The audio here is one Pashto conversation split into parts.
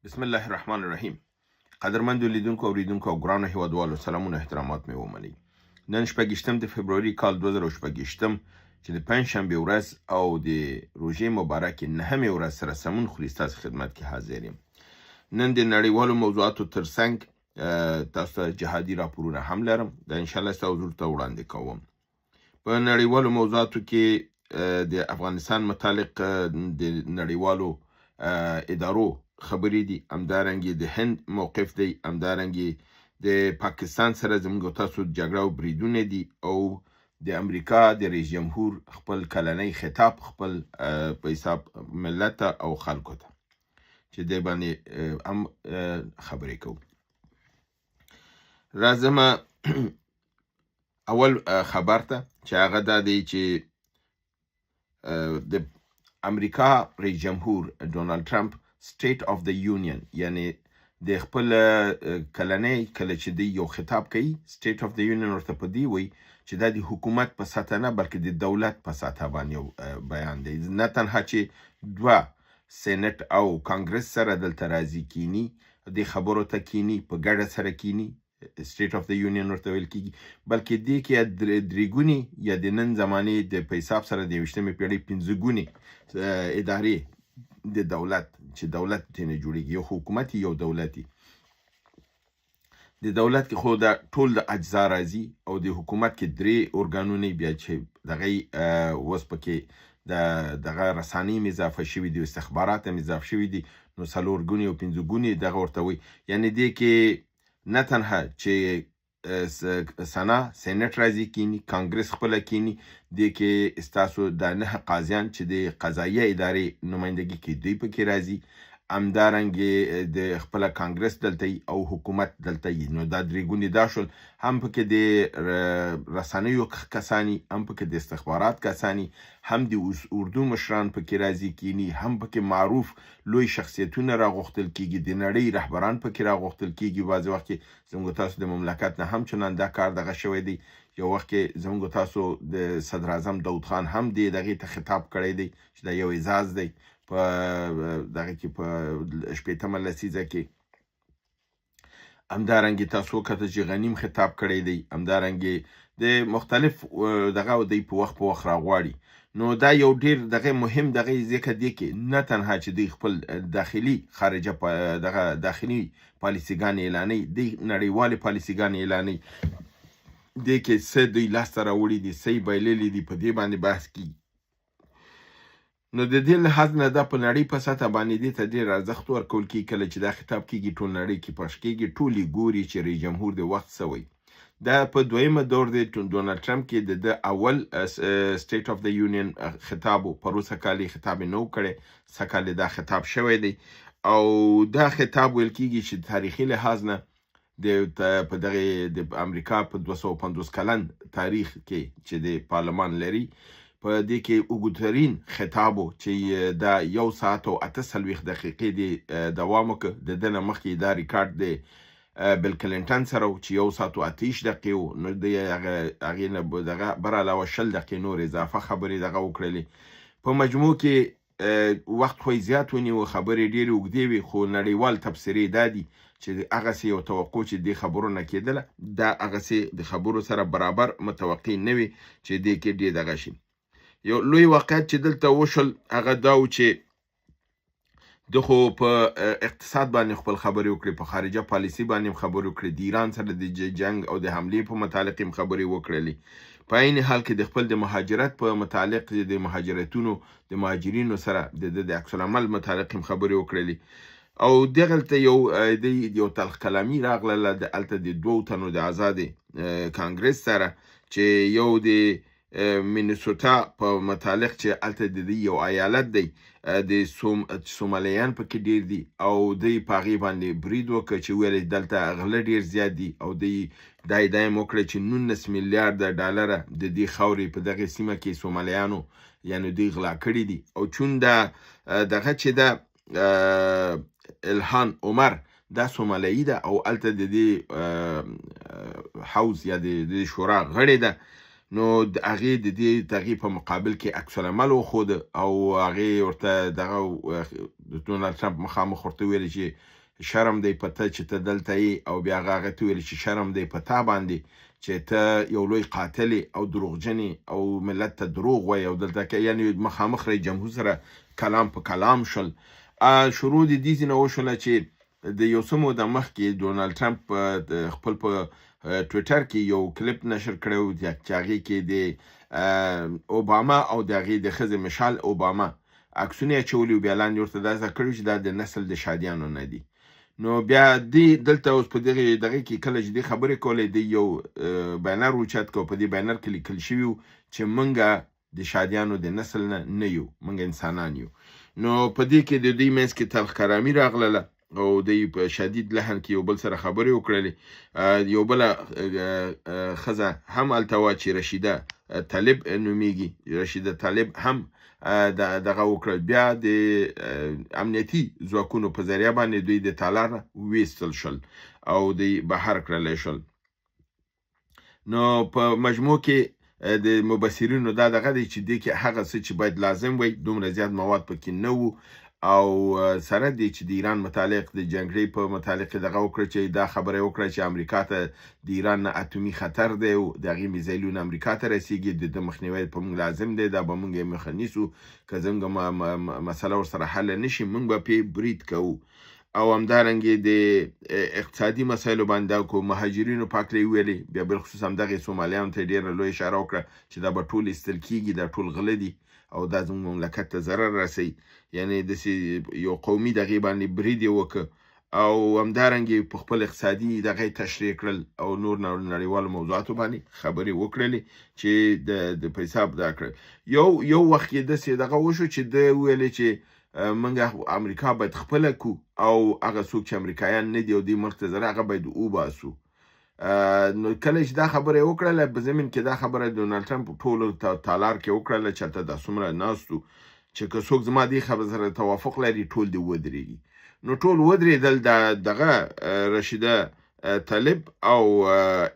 بسم الله الرحمن الرحیم. قدرمندو لیدونکو، اوریدونکو او ګرانو هیوادوالو، سلامونه، احترامات مې ومنئ. نن 26 د فبروري کال 2026 چې د پنجشنبې ورځ او د روژې مبارکې نهمې ورځ سره سمون خوري، ستاسو خدمت کې حاضر یم. نن د نړیوالو موضوعاتو ترڅنګ تاسو ته جهادي راپورونه هم لرم، دا انشاءالله ستاسو حضور ته وړاندې کوم. په نړیوالو موضوعاتو کې د افغانستان متعلق د نړیوالو ادارو خبرې دي، همدارنګه د هند موقف دی، همدارنګه د پاکستان سره زموږ او تاسو جګړه او بریدونه دي، او د امریکا د رئیس جمهور خپل کلنۍ خطاب خپل په حساب ملت او خلکو ته چې دی باندې هم خبرې کوو. راځم اول خبر ته چې هغه دا دی چې د امریکا رئیس جمهور ډونالد ټرمپ State of the Union، یعنی د خپل کلنۍ کله چې دی یو خطاب کوي، State of the Union ورته په دې وایي چې دا د حکومت په سطح نه بلکې د دولت په سطح باندې یو بیان دی. نه تنها چې دوه سینټ او کانګرس سره دلته راځي کینی، د خبرو ته کینی، په ګډه سره کینی، State of the Union ورته ویل کیږي، بلکې دې کې درې ګونې یا د نن زمانې د په حساب سره د 21مې پیړۍ پنځه ګونې ادارې د دولت چې دولت ترې نه جوړیږي، یو حکومت یو دولت. د دولت کې خو دا ټول د اجزا راځي او د حکومت کې درې ارګانونه بیا چې دغه اوس پکې د دغه رسانې هم اضافه شوي دي، استخبارات هم اضافه شوي دي، نو څلور ګونې او پنځه ګونې دغه ورته وایي. یعنی دې کې نه تنها چې سنا سینټ راځي کینی، کانګرس خپله کینی، دې کې ستاسو د 9 قاضیان چې د قضایه ادارې نمایندګي کوي دوی پکې راځي، همدارنګې د خپله کانګرس دلته او حکومت دلته یي. نو دا درې ګونې دا شول، هم پکې د رسنیو کسانی، هم پکې د استخبارات کسانی، هم د اردو مشران پکې راځي کینی، هم پکې معروف لوی شخصیتونه راغوښتل کیږي، د نړۍ رهبران پکې راغوښتل کیږي. بعضې وخت کې زموږ تاسو د مملکت نه هم چنان دا کار دغه شوی دی. یو وخت کې زموږ تاسو د صدراعظم داود خان هم دې دغې ته خطاب کړی دی چې دا یو اعزاز دی په دغه کې په 60مه لسیزه کې. همدارنګې تاسو وکتل چې غنیم خطاب کړی دی، همدارنګې د مختلف دغه دی په وخت په وخت راغواړي. نو دا یو ډیر دغه مهم دغه ځکه دی کې نه تنها چې دوی خپل داخلي خارجه دغه داخلي پالیسیګانې اعلانوي، دوی نړیوالې پالیسیګانې اعلانوي، دې کې څه دوی لاسته راوړي دي، څه یې بایللي دي، په دې باندې بحث کیږي. نو د دې لحاظ نه دا په نړۍ په سطح باندې دې ته ډېر ارزښت ورکول کېږي. کله چې دا خطاب کېږي ټول نړۍ کې پخش کېږي، ټول یې ګوري چې رئیس جمهور د وخت څه وایي. دا په دویمه دور دی ډونالد ټرمپ کې د ده اول State of the Union خطاب و، پروسه کال یې خطاب یې نه و کړی، سږ کال یې دا خطاب شوی دی. او دا خطاب ویل کېږي چې تاریخي لحاظ نه د په دغه د امریکا په 250 کلن تاریخ کې چې د پارلمان لري، په دې کې اوږدترین خطاب و چې دا 1 ساعت او 48 دقیقې دی دوام وکړ. د ده نه مخکې دا ریکارډ د بل کلینټن سره و چې 1 ساعت او 28 دقیقې و. نو د هغې نه دغه بر علاوه 20 دقیقې نور اضافه خبرې دغه وکړلې. په مجموع کې وخت خو یې زیات ونیو، خبرې ډېرې اوږدې وې، خو نړیوال تبصرې دا دي چې هغسې یو توقع چې دې خبرو نه کېدله، دا هغسې د خبرو سره برابر متوقع نه وي چې دې کې ډېر دغه شي. یو لوی واقعیت چې دلته وشول هغه دا و چې ده خو په اقتصاد باندې خپل خبرې وکړې، په خارجه پالیسي باندې هم خبرې وکړې، د ایران سره د جنګ او د حملې په متعلق هم خبرې وکړلې. په عین حال کې د خپل د مهاجرت په متعلق، د مهاجرتونو د مهاجرینو سره د ده د عکس العمل متعلق هم خبرې وکړلې. او دغلته یو دی یو تلخ کلامي راغله د هلته د دوو تنو د ازادې کانګرس سره چې یو د مینیسوټا په متعلق چې هلته د دوی یو ایالت دی، د سومالیان پکې ډېر دي، او دوی په هغې باندې برید وکړ چې ویل یې دلته غله ډېر زیات دي، او دوی دا ادعا یې وکړه چې 19 میلیارده ډالره د دې خاورې په دغې سیمه کې سومالیانو یعنې دوی غلا کړي دي. او چون دا دغه چې ده الهان عمر دا سومالیي ده او هلته د دې حوز یا د دې شورا غړې ده، نو د هغې د دې دغې په مقابل کې عکس العمل وښود او هغې ورته دغه د ډونالډ ټرمپ مخامخ ورته وویل چې شرم دی په ته چې ته دلته یې، او بیا هغه هغه ته وویل چې شرم دی په تا باندې چې ته یو لوی قاتل یې او دروغجن یې او ملت ته دروغ وایې، او دلته کې یعنی مخامخ رئیس جمهور سره کلام په کلام شول. شروع د دې ځینې وشوله چې د یو څه موده مخکې ډونالډ ټرمپ خپل په ټویټر کې یو کلیپ نشر کړی و چې هغې کې د اوباما او د هغې د ښځې مشال اوباما عکسونه یې اچولي وو، بیا لاندې ورته داسې کړي چې دا د نسل د شادیانو نه دي. نو بیا دی دلته اوس په دغې دغې کې کله چې دې خبرې کولې، دی یو بینر اوچت کړ، په دې بینر کې لیکل شوي وو چې مونږه د شادیانو د نسل نه نه یو، مونږ انسانان یو. نو په دې کې د دوی منځ کې تلخ کلامي راغلله او دوی په شدید لحن کې یو بل سره خبرې وکړلې. یو بله ښځه هم هلته وه چې رشیده طالب نومیږي، رشیده طالب هم دغه وکړل. بیا د امنیتي ځواکونو په ذریعه باندې دوی د تالار نه ویستل شول او دوی بهر کړلی شول. نو په مجموع کې د مبصرینو دا دغه دی چې دې کې هغه څه چې باید لازم وای دومره زیات مواد پکې نه وو، او سره دی چې د ایران متعلق د جنګړې په متعلق دغه وکړه چې دا خبره یې وکړه چې امریکا ته د ایران نه اتومي خطر دی او د هغې میزایلونه امریکا ته رسیږي، د ده مخنیوی په موږ لازم دی، دا به موږ یې مخه نیسو، که زموږ مسله ورسره حل نه شي موږ به پرې برید کوو. او همدارنګې د اقتصادي مسایلو باندې دا کو مهاجرینو په هکله یې وویلې، بیا بالخصوص همدغې سومالیانو ته یې ډېره لویه اشاره وکړه چې دا به ټول ایستل کېږي، دا ټول غله دي او دا زموږ مملکت ته ضرر رسوي، یعنې داسې یو قومي دغې باندې برید یې وکړ. او همدارنګې په خپل اقتصادي دغه یې تشریح کړل او نور نړیوالو موضوعاتو باندې خبرې وکړلې چې د په حساب دا کړل. یو وخت کې داسې دغه وشو چې ده وویلې چې موږ امریکا باید خپله کو او هغه څوک چې امریکایان نه دي او دې ملک ته ضرر هغه باید وباسو. نو کله چې دا خبره یې وکړله، په ضمن کې دا خبره ډونالډ ټرمپ ټولو تالار کې وکړله چې هلته دا څومره ناست وو چې که څوک زما دې خبرې سره توافق لري ټول دې ودرېږي. نو ټول ودرېدل. دا دغه رشیده طالب او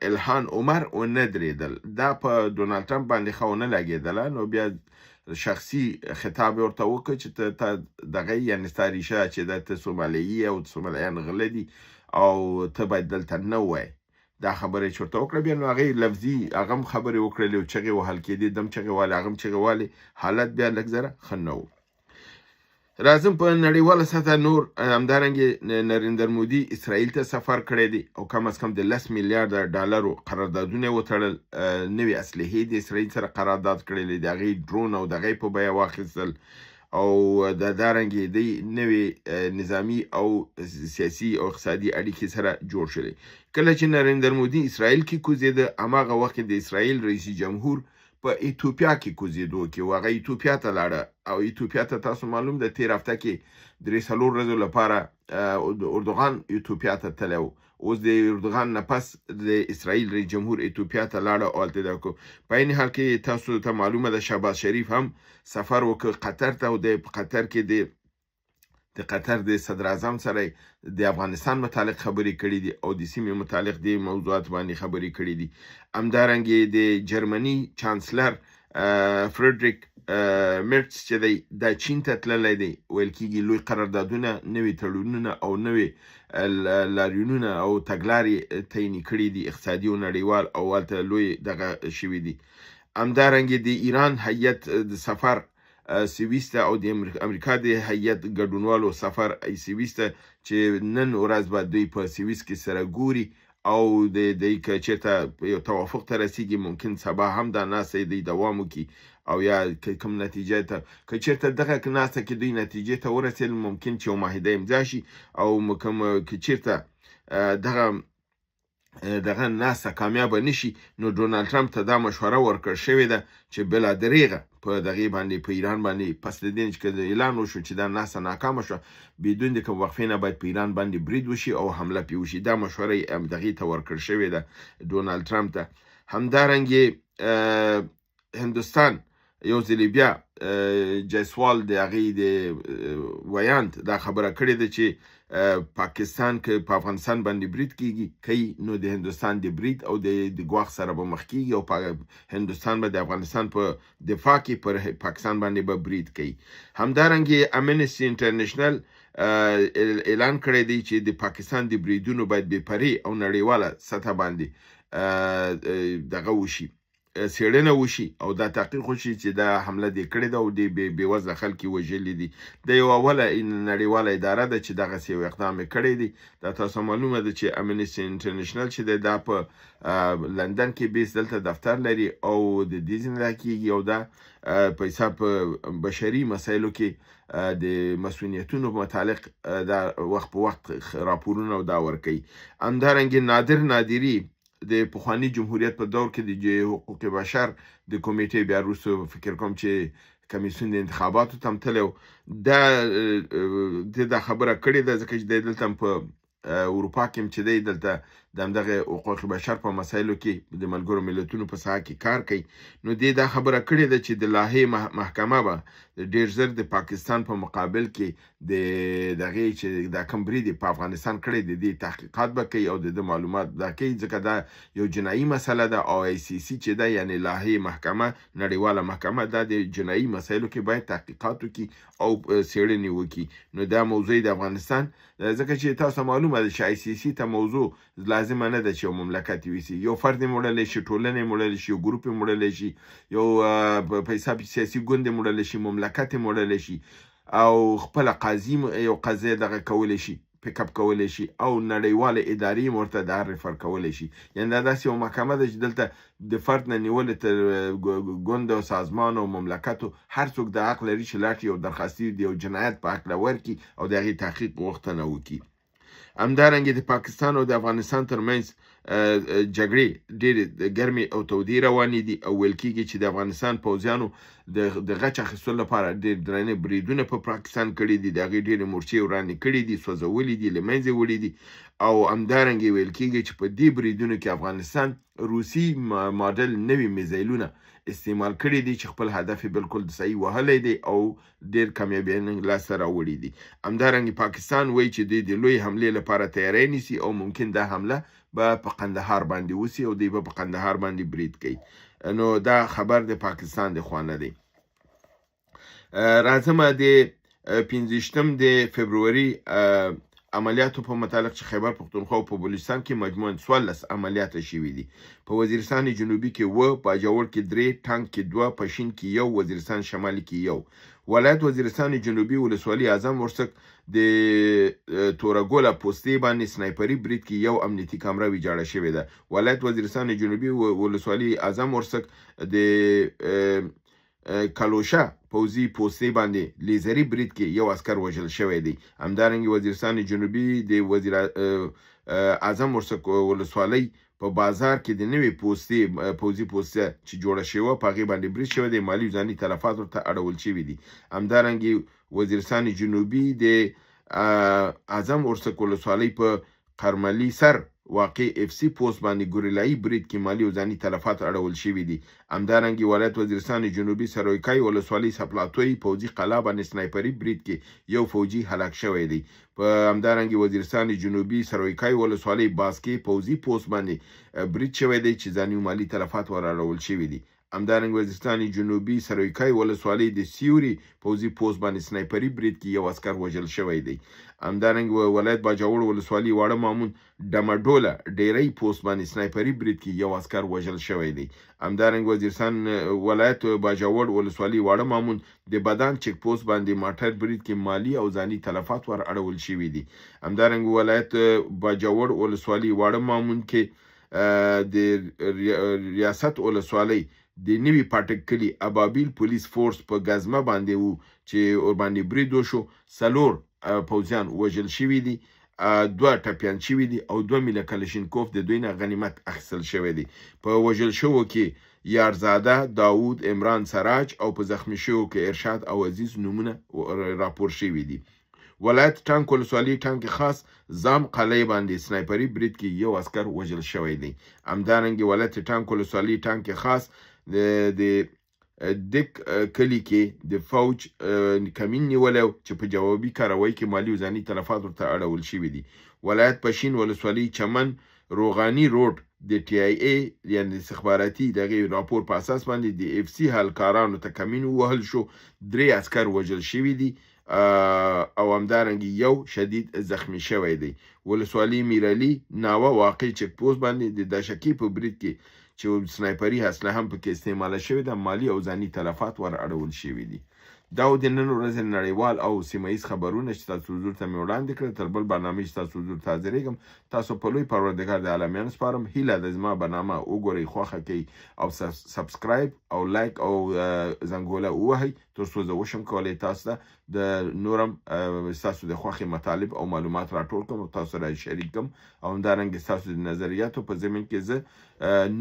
الهان عمر ونه درېدل. دا په ډونالډ ټرمپ باندې ښه ونه لګېدله. نو بیا شخصي خطاب یې ورته وکړ چې ته دغه یې، یعنې ستا ریښه چې ده ته سومالیي او سومالیان غله دي او ته باید دلته نه وای. دا خبره یې چې ورته وکړه، بیا نو هغې لفظي هغه هم خبرې وکړلې او چغې وهل کېدې، دم چغې والې، هغه هم چغې والې، حالت بیا لږ ذره ښه نه و. راځم په نړیواله سطح نور. همدارنګې نریندر مودي اسرائیل ته سفر کړی دی او کم از کم د 10 میلیارډ ډالرو قراردادونه یې وتړل. نوې اسلحې د اسرائیل سره قرارداد کړی دی، د هغې ډرون او دغې په بیه واخیستل او د دارنګې دی نوې نظامي او سیاسي او اقتصادي اړیکې سره جوړ شوې. کله چې نریندر مودي اسرائیل کې کوزېده، هماغه وخت کې د اسرائیل رئیس جمهور په ایتوپیا کې کوزېدو کې و، هغه ایتوپیا ته لاړه او ایتوپیا ته تاسو معلوم ده تېر هفته کې 3-4 ورځو لپاره اردوغان ایتوپیا ته تللی و. اوس د اردوغان نه پس د اسرائیل رئیس جمهور ایتوپیا ته لاړه او هلته دا وکړو. په عین حال کې تاسو ته معلومه ده شهباز شریف هم سفر وکړ قطر ته او د قطر کې د قطر د صدراعظم سره د افغانستان متعلق خبرې کړې دي او د سیمې متعلق د موضوعات باندې خبرې کړې دي. همدارنګې د جرمني چانسلر فریډریک مرتس چې دی دا چین ته تللی دی، ویل کېږي لوی قراردادونه، نوي تړونونه او نوې لاریونونه او تګلارې تعین کړې دي، اقتصادي او نړیوال، او هلته لوی دغه شوي دي. همدارنګې د ایران هیئت د سفر سویس ته او د امریکا د هیئت ګډونوالو سفر سویس ته چې نن ورځ به دوی په سویس کې سره ګوري او د دوی که چېرته یو توافق ته رسیږي ممکن سبا هم دا ناسته دوی دوام وکړي او یا که کوم نتیجه ته که چېرته دغه ناسته کې دوی نتیجې ته ورسېدل ممکن چې یو معاهده امضا شي او که چېرته دغه ناسته کامیابه نشي نو ډونالډ ټرمپ ته دا مشوره ورکړ شوې ده چې بلا دریغه په دغې باندې په ایران باندې پس له دې نه چې که اعلان وشو چې دا ناسته ناکامه شوه بدون د کوم وقفې نه باید په ایران باندې برید وشي او حمله پرې وشي. دا مشوره یې دغې ته ورکړ شوې ده ډونالډ ټرمپ ته. همدارنګې هندوستان یو ځل بیا جیسوال د هغې د ویاند دا خبره کړې ده چې پاکستان که په افغانستان باندې برید کیږي کوي، نو د هندوستان د برید او د ګواښ سره به مخ کیږي او هندوستان به د افغانستان په دفاع کې پر پاکستان باندې به برید کوي. همدارنګه امنسټي انټرنیشنل اعلان کړی دی چې د پاکستان د بریدونو باید بې پرې او نړیواله سطح باندې دغه وشي، څېړنه وشي او دا تحقیق وشي چې دا حمله دې کړې ده او دې بېوزله خلک یې وژلي دي. دا یوه اوله نړیواله اداره ده چې دغسې یو اقدام یې کړی دی. دا تاسو معلومه ده چې امنسټي انټرنیشنل چې دی دا په لندن کې بیس دلته دفتر لري او د دې ځای نه کېږي او دا په حساب په بشري مسایلو کې د مسؤلیتونو متعلق دا وخت په وخت راپورونه او دا ورکوي. همدارنګه نادر نادري د پخواني جمهوریت په دور کې د حقوق بشر د کمیټې، بیا وروسته فکر کوم چې کمیسیون د انتخاباتو ته هم تللی و، دا د دا خبره کړې ده، ځکه چې دی دلته هم په اروپا کې هم چې دی دلته د همدغه حقوق بشر په مسایلو کې د ملګرو ملتونو په ساحه کې کار کوي. نو دې دا خبره کړې ده چې د لاهې محکمه به ډېر زر د پاکستان په مقابل کې د دغې چې دا کوم برید یې په افغانستان کړی د دې تحقیقات به کوي او د ده معلومات دا کوي، ځکه دا یو جنایي مسله ده او آی سي سي چې ده یعنې لاهې محکمه، نړیواله محکمه، دا د جنایي مسایلو کې باید تحقیقات وکړي او څېړنې وکړي. نو دا موضوع د افغانستان، ځکه چې تاسو معلومه ده چې آی سي سي ته موضوع لازمه نه ده چې یو مملکت یې ویسي، یو فرد یې موړلی شي، ټولنه یې موړلی شي، یو ګروپ یې موړلی شي، یو په حساب سیاسي ګوند یې موړلی شي، مملکت یې موړلی شي او خپله قاضي یو قضیه دغه کولی شي، پیک اپ کولی شي او نړیواله ادارې هم ورته دا ریفر کولی شي. یعنې دا داسې یو محکمه ده چې دلته د فرد نه نیولې تر ګوند او سازمان او مملکتو هر څوک دا حق لري چې لاړ شي یو درخواستي د یو جنایت په هکله ورکړي او د هغې تحقیق غوښتنه وکړي. همدارنګه د پاکستان او د افغانستان ترمنځ جګړې ډېرې ګرمې او تودې روانې دي او ویل کېږي چې د افغانستان پوځیانو د غچ اخیستلو لپاره ډېر درانه بریدونه په پاکستان کړي دي، د هغې ډېرې مورچې ورانې کړي دي، سوځولې دي، له منځه وړي دي. او همدارنګه ویل کېږي چې په دې بریدونو کې افغانستان روسي ماډل نوي میزایلونه استعمال کړي دي چې خپل هدف یې بالکل صحیح وهلی دی او ډېر کامیابیان لاسته راوړي دي. همدارنګه پاکستان وایي چې دوی د لوی حملې لپاره تیاری نیسي او ممکن دا حمله به په قندهار باندې وسي او دوی به په قندهار باندې برید کوي. نو دا خبر د پاکستان د خوا نه دی. راځم د 25 د فبروري عملیاتو په متعلق چې خیبر پښتونخوا او په بلوچستان کې مجموعاً 14 عملیات شوي دي. په وزیرستان جنوبي کې 7، باجوړ کې 3، ټانک کې 2، پشین کې 1، وزیرستان شمالي کې 1. ولایت وزیرستان جنوبي ولسوالي اعظم ورسک د تورګوله پوستې باندې سنایپري برید کې یو امنیتي کامره ویجاړه شوې ده. ولایت وزیرستان جنوبي ولسوالي اعظم ورسک د کلوشه پوځي پوستې باندې لیزري برید کې یو عسکر وژل شوی دی. همدارنګه وزیرستان جنوبي د وزیر اعظم ورسک ولسوالۍ په بازار کې د نوې پوستې پوځي پوسته چې جوړه شوې وه په هغې باندې برید شوی دی، مالي ځاني تلفات ورته اړول شوي دي. همدارنګه وزیرستان جنوبي د اعظم ورسک ولسوالۍ په قرملي سر واقع اف سي پوسټ باندې ګوریلایي برید کې مالي او ځاني تلفات اړول شوي دي. همدارنګه ولایت وزیرستان جنوبي سرویکای ولسوالۍ سپلاتوی پوځي قلا باندې سنایپري برید کې یو فوجي هلاک شوی دی. په همدارنګه وزیرستان جنوبي سرویکای ولسوالۍ باسکې پوځي پوسټ باندې برید شوی دی چې ځاني او مالي تلفات ور اړول شوي دي. همدارنګه وزیرستان جنوبي سرویکای ولسوالۍ د سیوري پوځي پوسټ باندې سنایپري برید کې یو عسکر وژل شوی دی. همدارنګه ولایت باجوړ ولسوالۍ واړه مامون ډمډوله ډیری پوسټ باندې سنایپري برید کې یو عسکر وژل شوی دی. همدارنګه وزیرستان ولایت باجوړ ولسوالۍ واړه مامون د بدان چک پوسټ باندې ماټر برید کې مالي او ځاني تلفات ور اړول شوي دي. همدارنګه ولایت باجوړ ولسوالۍ واړه مامون کې د ریاست ولسوالۍ د نوي پاټک کلي ابابیل پولیس فورس په ګزمه باندې وو چې ورباندې برید وشو، 4 پوځیان وژل شوي دي، 2 ټپیان شوي دي او 2 میله کلشینکوف د دوی نه غنیمت اخیستل شوی دی. په وژل شوو کې یارزاده، داود، عمران سراج او په زخمی شوو کې ارشاد او عزیز نومونه راپور شوي دي. ولایت ټانک ولسوالۍ ټانک خاص زام قلعه باندې سنایپري برید کې یو عسکر وژل شوی دی. همدارنګه ولایت ټانک ولسوالۍ ټانک خاص د دک کلي کې د فوج کمین نیولی چې په جوابي کاروایی کې مالي او ځاني تلفات ورته اړول شوي دي. ولایت پشین، ولسوالي چمن، روغاني روډ د ټي آی ای یعنی د استخباراتي دغې راپور په اساس باندې د اف سي هلکارانو ته کمین ووهل شو، 3 عسکر وژل شوي دي او همدارنګه یو شدید زخمی شوی دی. ولسوالي میرعلي ناوه واقع چک پوسټ باندې د دشکې په برید کې چې سنایپري اسلحه هم پکې استعماله شوې ده، مالي او ځاني تلفات ور اړول شوي دي. دا و د نن ورځې نړیوال او سیمه ییز خبرونه چې تاسو حضور ته مې وړاندې کړل. تر بل برنامې چې تاسو حضور ته حاضرېږم، تاسو په لوی پروردګار د عالمیانو سپارم. هیله ده زما برنامه وګورئ، خوښه کړئ او سبسکرایب او لایک او زنګوله ووهئ، تر څو زه وشم کولی تاسو ته د نورم ستاسو د خوښې مطالب او معلومات راټول کړم او تاسو سره شریک کړم. او همدارنګه ستاسو د نظریاتو په ضمن کې زه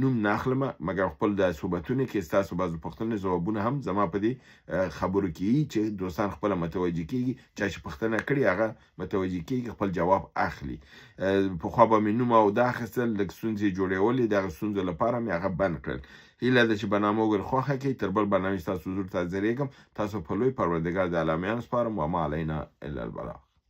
نوم نه اخلم، مګر خپل د صحبتونو کې ستاسو بعضو پوښتنو ځوابونه هم زما په دې خبرو کې وي چې دوستان خپله متوجه کېږي، چا چې پوښتنه کړې هغه متوجه کېږي، خپل جواب اخلي. پخوا به مې نوم او دا اخیستل، لږ ستونزې جوړولې، د هغه ستونزو لپاره مې هغه بند کړل. هیله ده چې برنامه وګورئ، خوښه کړئ. تر بل برنامې ستاسو حضور ته حاضرېږم. تاسو په لوی پروردګار د عالمیانو سپارم. وما علینا الا البلاغ.